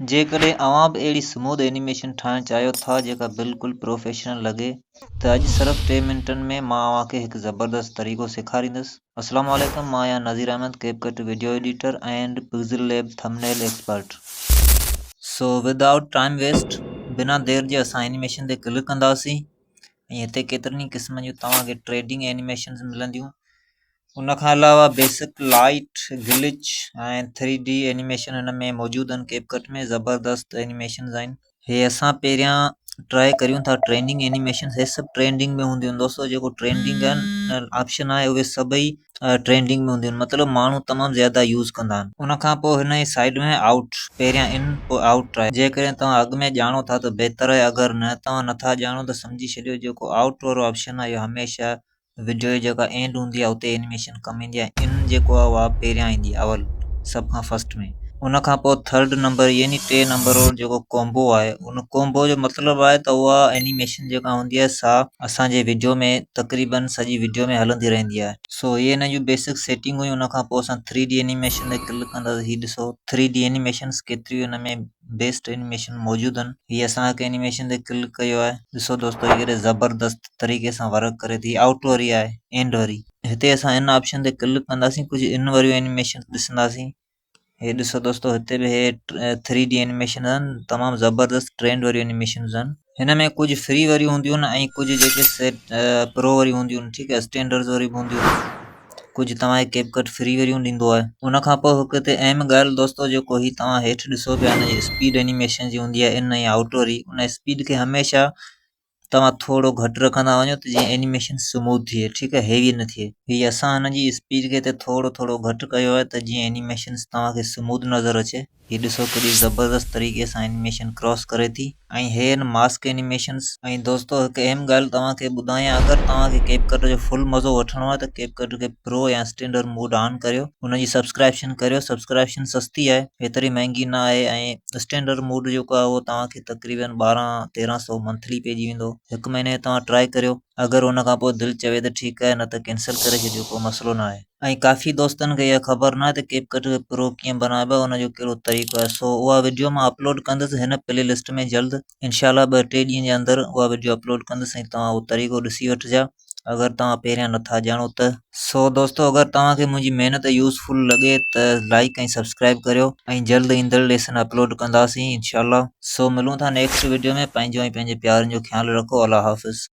جيڪڏهن اوهان به اهڙي سموٿ اينيميشن ٺاهڻ چاهيو ٿا جيڪا بلڪل پروفيشنل لڳي ته اڄ صرف ٽي منٽن ۾ مان اوهان کي هڪ زبردست طريقو سيکاريندس. اسلام عليڪم مان آهيان Nazir Ahmed CapCut video editor and pixel lab thumbnail expert. So without time waste بنا دير جي اسان اينيميشن تي ڪلڪ ڪنداسين ۽ هتي ڪيترن ئي قسمن جون توهان کي ٽريڊنگ اينيميشنز ملنديون ان کان علاوه basic light glitch ۽ three D animation هن ۾ موجود آهن ڪيپ ڪٽ ۾ زبردست اينيميشنز آهن. هي اسان پهريان ٽرائي ڪريون ٿا ٽرينڊنگ اينيميشنز هي سڀ ٽرينڊنگ ۾ هونديون آهن دوستو جيڪو ٽرينڊنگ آهن آپشن آهي اهي سڀئي ٽرينڊنگ ۾ هونديون آهن مطلب ماڻهو تمام زياده يوز ڪندا آهن ان کان پوء هن جي سائيڊ ۾ آئوٽ پهريان ان پوء آئوٽ ٽرائي جيڪڏهن توهان اڳ ۾ ڄاڻو ٿا ته بهتر آهي اگر نه توهان نٿا ڄاڻو ته سمجهي ڇڏيو جيڪو آئوٽ وارو آپشن آهي اهو هميشه وڊيو جي جيڪا اينڊ هوندي آهي اتي اينيميشن ڪم ايندي آهي ان جيڪو آهي اها پهريان ايندي آهي اول سڀ کان فرسٽ ۾ ان کان پوء ٿرڊ نمبر يعني ٽي نمبر وارو جيڪو ڪومبو آهي ان ڪومبو جو مطلب آهي ته اها اينيميشن جيڪا هوندي آهي سا اسان جي وڊيو ۾ تقريبن سڄي وڊيو ۾ هلندي رهندي آهي سو هي هن جون بيسڪ سيٽنگ هيون ان کان پوء اسان ٿري ڊي اينيميشن تي ڪلڪ ڪنداسين هي ڏسو ٿري ڊي اينيميشنس ڪيتريون هن ۾ بيسٽ اينيميشن موجود آهن هي اسان هڪ اينيميشن تي ڪلڪ ڪيو آهي ڏسو دوستو هي ڪيڏي زبردست طريقي سان ورڪ ڪري ٿي آئوٽ واري آهي اينڊ واري هتي اسان ان آپشن تي ڪلڪ ڪنداسين ڪجهه ان واريون اينيميشن ڏسنداسين هي ڏسو دوستو هتي به هي ٿري ڊي اينيميشن آهن تمام زبردست ٽرينڊ واريون اينيميشنز آهن هن ۾ ڪجهه فري واريون هونديون آهن ۽ ڪجهه جيڪي سيٽ پرو واريون هونديون آهن ٺيڪ آهي اسٽينڊرز واريون به هونديون آهن ڪجهه توهان کي ڪيپ ڪٽ فري واريون ڏيندو آهي ان کان پوء هڪ هتي اهم ڳالهه دوستو جيڪو هي توهان هيٺ ڏسو پيا هن جي اسپيڊ اينيميشن جي هوندي آهي ان ۽ آئوٽ واري ان اسپيڊ کي هميشه توهان ٿورو گهٽ رکندا وڃو ته جيئن اينيميشن سموٿ ٿئي ٺيڪ آهي هيوي نه ٿئي هي اسان هن جي اسپيڊ کي هتي ٿورو ٿورو گهٽ ڪيو آهي ته جيئن اينيميشنس توهان کي سموٿ نظر اچي هي ڏسو ڪيڏي زبردست طريقي سان اينيميشن ڪراس ڪري ٿي ۽ هي آهن ماسڪ اينيميشنس. ۽ دوستو هڪ اهم ڳالهه توهان کي ٻڌايان اگر توهان کي ڪيپ ڪٽ جو فل مزو وٺڻو آهي ته ڪيپ ڪٽ کي پرو يا اسٽينڊرڊ موڊ آن ڪريو ان جي سبسڪرائبشن ڪريو سبسڪرائبشن سستي آهي ايتري مهنگي نه آهي ۽ اسٽينڊرڊ موڊ جيڪو آهي اهو توهان کي تقريبن ٻارهن تيرهن سو منٿلي پئجي ويندو هڪ مهيني توهان ٽرائي ڪريو اگر ان کان پوء دل چوي ته ٺيڪ آهي نه ته ڪينسل ڪري ڇڏيو ڪو مسئلو نه آهي. ۽ ڪافي دوستن کي اها خبر ناهي ته ڪيپ ڪٽ کي پرو ڪيئن بنائبو آهي ان جو ڪهڙو طريقو آهي سو اها وڊيو مان اپلوڊ ڪندس هن پلي لسٽ ۾ جلد انشاء الله ٻه ٽي ڏينهن جي اندر اها وڊيو اپلوڊ ڪندس ۽ توهان اهو طريقو ڏسي وٺجا اگر توهان پهريان نٿا ڄاڻو ته. سو دوستو اگر توهان کي منهنجي محنت يوزفل لڳي ته لائيڪ ۽ سبسڪرائب ڪريو ۽ جلد ايندڙ ليسن اپلوڊ ڪنداسين انشاء الله. سو ملون ٿا نيڪسٽ وڊيو ۾ پنهنجو ۽ پنهنجي پيارن جو خيال رکو الله حافظ.